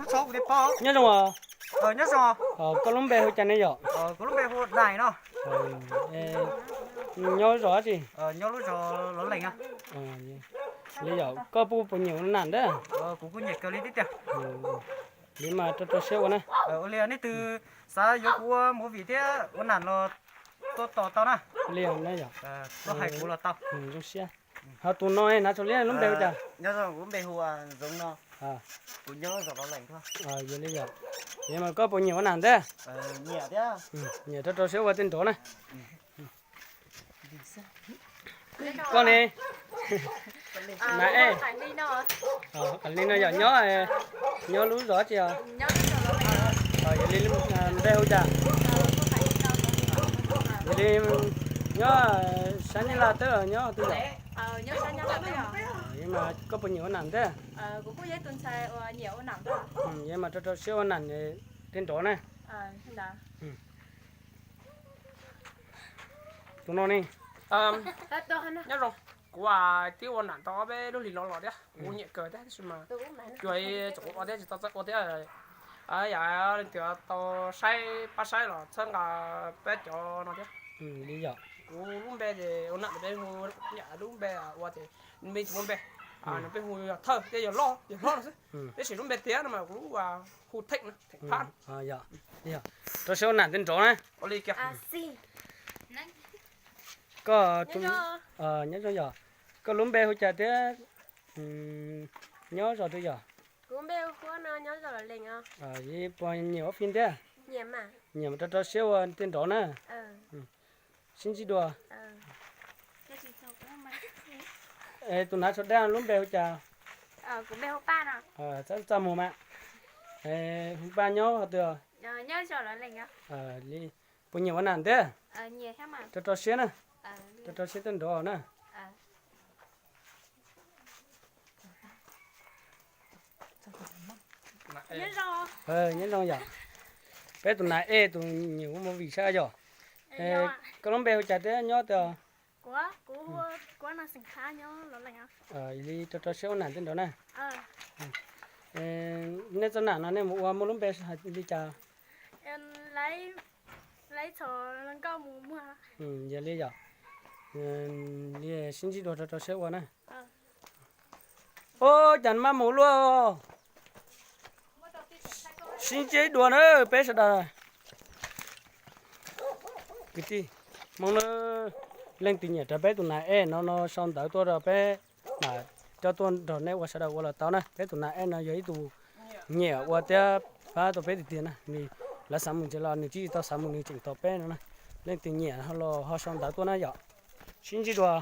Nyob zoo os. Koj lub npe hu cas ne yom? Nyob zos dab tsi? Li yom, koj puas puas nyiam ua nam ntawd? Li mas rau rau siab ua na. Ua li nej twg xav yuav kuv ua movie thiab ua nam los tuaj tos tau na. Li yom, tuaj hais kuv los tau. Zoo siab. Ho tus no hnav tsho liab lub npe hu cas? Nyob zoo, kuv npe hu Zoov no. Kuv nyob zos Los Lees. Yog li yom. Li mas koj puas nyiam ua nam ntawd? Nyiam thiab. Nyiam rau rau siab ua tej nrov na. Koj ne? Nam ej. Li no yom, nyob, nyob lub zos tsi os? Yog li npe hu cas? Yog li nyob sab Nyab Laj teb nyob twg yom? Li mas koj puas nyiam ua nam ntawd? Li mas rau rau siab ua nam tej nrov na. Tus no ne? Nyob zoo, kuv twb ua nam tau ob peb lub hlis no los thiab, kuv nyiam kawg thiab tab sis mas cuag tsoom ua thiab tsis tau txawj ua thiab. Yam leej twg tau saib pab saib los txhawb nqa peb cov no thiab. Li yom. Kuv lub npe ces ua nam peb hu, yam lub npe ua ces nws tsis muaj npe, nws peb hu yog Thawj thiab yog Hlob, yog Hlob no xwb. Tab sis lub npe tiag no mas kuv hu Theem no, Theem Phab. Rau siab ua nam tej nrov na. Koj, nyob zoo yom, koj lub npe hu cas thiab nyob zos twg yom? Kuv npe hu Huab no, nyob zos Los Lees os. Puas nyiam ua fij thiab? Nyiam mas rau rau siab ua tej nrov na. Sib ntsib dua. Tus hnav tsho daj lub npe hu cas? Txaj muag mas. Hu Paj nyob qhov twg? Puas nyiam ua nam thiab? Rau rau siab na. Rau rau siab tej nrov na. Nyob zoo yom. Peb tus nas ej tus nyiam ua movie sab yom. Koj lub npe hu cas thiab nyob twg? Li rau rau siab ua nam tej nrov na. Nej txoj nam no nej mus ua muaj lub npe hais li cas? Yog li yom, li sib ntsib dua rau rau siab ua na. Ua cas maj mus luaj. Sib ntsib dua na peb sawv daws. Kwv tij Hmoob na, leej twg nyiam rau peb tus nas ej no no sau ntawv tuaj rau peb mam coj tuaj nrog nej ua sawv daws ua los tau na. Peb tus nas ej no yog ib tug nyiam ua thiab pab tau peb tiag tiag na. Nws, lawv xav mus ntses los nws tsis tau xav mus, nws tseem tos peb no na. Leej twg nyiam los ho sau ntawv tuaj na yom. Sib ntsib dua.